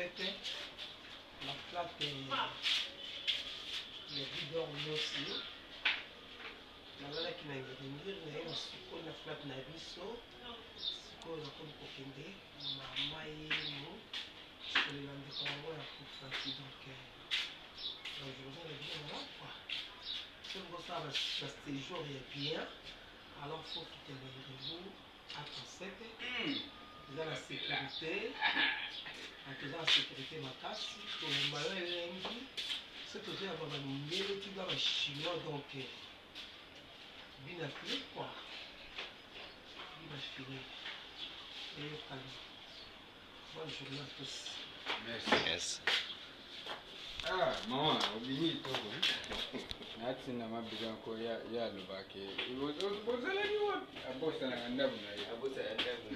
Sete na flat ya Bidor Nyosi. Nalalaki na Ngiringiri, naye nasukoli na flat na biso. Sikoyo nakomi kokende mama yemo kolela ndeko yango ya kufaki. Donc na journée na bino malamu quoi. Soki bosala ba séjour ya bien, alors faut kitela Irevu ata Sete. Eza na sécurité, toza na sécurité makasi. Toyamba yo elengi soki tozoyamba bamindele tika bachinois. Donc bina file quoi, bina file eyokani. Bonne journée à tous. Merci. Yes. Ah, mama, obimi kitoko. Natinda mabika ko ya ya alobaki. Bozalaki wapi? Abosanaka ndako na ye. Abosana ndako.